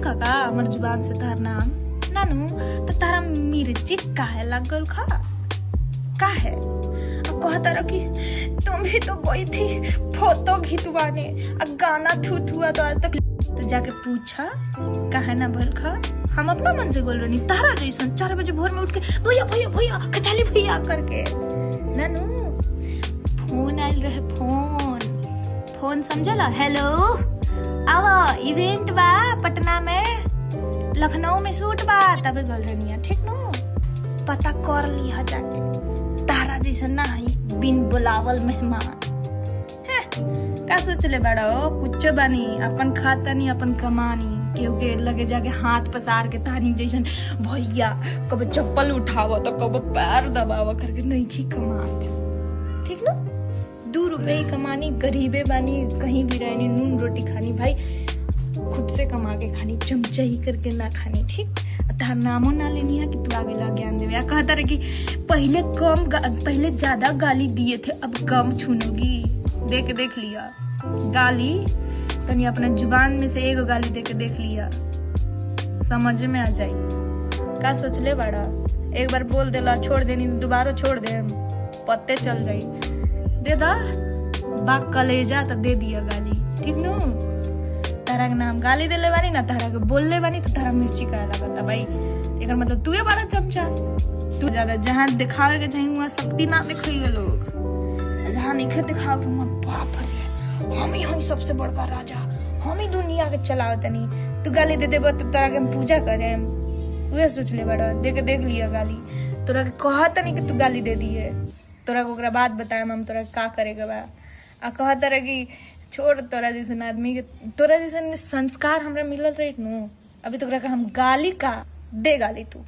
खा का हमर जुबान से तहर नाम नानू तो तारा मिर्ची काहे लागल खा काहे? अब कहता रहो कि तुम भी तो गई थी फोटो खिंचवाने आ गाना थू थुआ तो आज तक। तो जाके पूछा काहे ना भल खा? हम अपना मन से गोल रही तारा जैसन 4 बजे भोर में उठ के भैया भैया भैया खचाली भैया करके नानू फोन आयल रहे। फोन फोन समझला? हेलो आवा इवेंट बा पटना में, लखनऊ में शूट बा, तबे गल रहनी है, ठीक नो? पता कर लिहा जाके। तारा जैसन ना है बिन बुलावल मेहमान। हैं, का सोचले बड़ो? कुछो बानी, अपन खातानी अपन कमानी, केहू के लगे जाके हाथ पसार के तानी जैसन भैया कब चप्पल उठावा तो कब पैर दबावा करके नहीं खी कमात, ठीक ना? 2 रुपए ही कमानी, गरीबे बानी, कहीं भी रहनी, नून रोटी खानी भाई, खुद से कमा के खानी, चमचा ही करके ना खानी, ठीक? तार नामो ना लेनी है कि तू आगे ला ज्ञान देवे। आ कहता रहे कि पहले कम पहले ज्यादा गाली दिए थे, अब कम छुनोगी। देख देख लिया गाली, तनी अपना जुबान में से एगो गाली दे के देख लिया, समझ में आ जाई का सोचले बड़ा। एक बार बोल देला छोड़ देनी, दोबारा छोड़ दे पत्ते चल जाई। दे दा बा कलेजा तो दे दिया गाली, ठीक नु? तारा के नाम गाली देले बानी ना, तारा के बोलले बानी तो तारा मिर्ची का लागता भाई। एकर मतलब तू बड़ा चमचा, तू ज्यादा जहाँ दिखावे के चाहिए वहाँ शक्ति ना दिखाइए लोग, जहाँ नहीं दिखावे के वहाँ बाप रे हम ही हम सबसे बड़का राजा, हम ही दुनिया के चलावतनी। तू गाली दे देबो तो तारा के हम पूजा करें, उहे सोच ले बड़ा। देख देख लिया गाली, तोरा के कहत नहीं कि तू गाली दे दिए, तोरा के ओकरा बात बताएम हम तोरा का करे के बा। आ कहत रहे कि छोड़, तोरा जैसन आदमी के तोरा जैसन संस्कार हमरा मिलल रहे नु, अभी तोरा के हम गाली का दे गाली तू।